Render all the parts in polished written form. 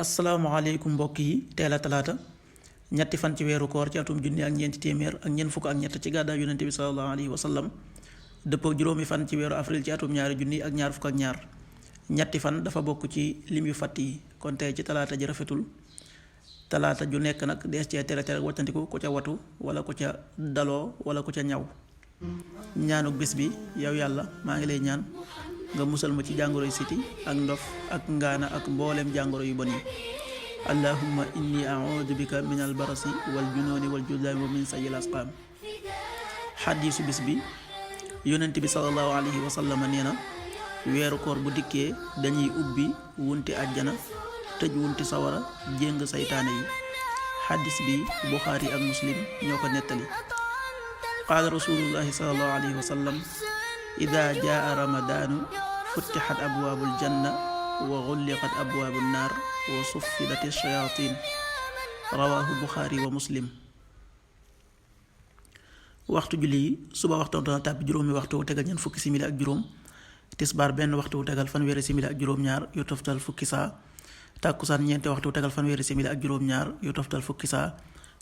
asalaamaaleykum mbokk yi teel a talaata ñetti fan ci weeru koor ci atum junni ak ñeenti téeméer ak ñeent fukk ak ñett ci gàddaay yonente bi sallallahu alayhi wa sallam dëppoo juróomi fan ci weeru avril ci atum ñaari junni ak ñaar fukk ak ñaar ñetti fan dafa bokk ci lim yu fàtt yi kon tey ci talaata ji rafetul talaata ju nekk nag dees cee tere wàccandiku ku ca watu wala ku ca daloo wala ku ca ñaw ñaanuk bis bi yow yàlla maa ngi lay ñaan nga musal ma ci jàngoroy siti ak ndof ak ngaana ak mbooleem jàngoro yu bon yi allahumma inni a'udhu bika min albarasi wal junooni wal judaami wa min sayil asqaam xadiisu bis bi yonent bi sallallahu alayhi wa sallam nee na weeru koor bu dikkee dañuy ubbi wunti àjjana tëj wunti sawara jéng saytaane yi xadiis bi buxaari ak muslim ñoo ko nettali qaala rasulullahi sallallahu alayhi wa sallam ida jaa ramadaanu futtixat abwaabul janna wa xulliqat abwaabu naar wa suffidati shayaatiin rawaahu buxaari wa muslim. waxtu julli yi suba waxtu dana tàbbi juróomi waxtu wu tegal ñeent fukki simili ak juróom, tisbaar benn waxtu wu tegal fanweeri simili ak juróom-ñaar yu toftal fukki saa, tàkkusaan ñeenti waxtu wu tegal fanweeri simili ak juróom-ñaar yu toftal fukki saa,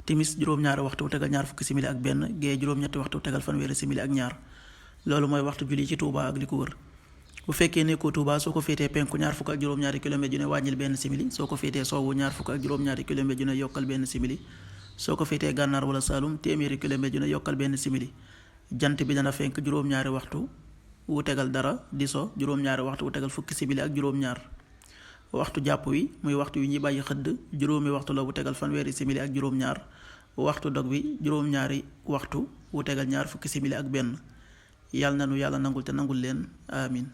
timis juróom-ñaari waxtu wu tegal ñaar fukki simili ak benn, gee juróom-ñetti waxtu wu tegal fanweeri simili ak ñaar. loolu mooy waxtu julli ci Touba ak li ko wër. bu fekkee nekkoo Touba soo ko féetee penku ñaar fukk ak juróom-ñaari kilomètre ju ne wàññil benn simili, soo ko féetee sowwu ñaar fukk ak juróom-ñaari kilomètre ju ne yokkal benn simili, soo ko féetee gànnaar wala Saalum téeméeri kilomètre ju ne yokkal benn simili. jant bi dana fenk juróom-ñaari waxtu wu tegal dara di so juróom-ñaari waxtu wu tegal fukki simili ak juróom-ñaar. waxtu jàpp wi muy waxtu wi ñuy bàyyi xëdd juróomi waxtu la wu tegal fanweeri simili ak juróom-ñaar. waxtu dog bi juróom-ñaari waxtu wu tegal ñaar fukki simili ak benn. yàlla na nu yàlla nangul te nangul leen amin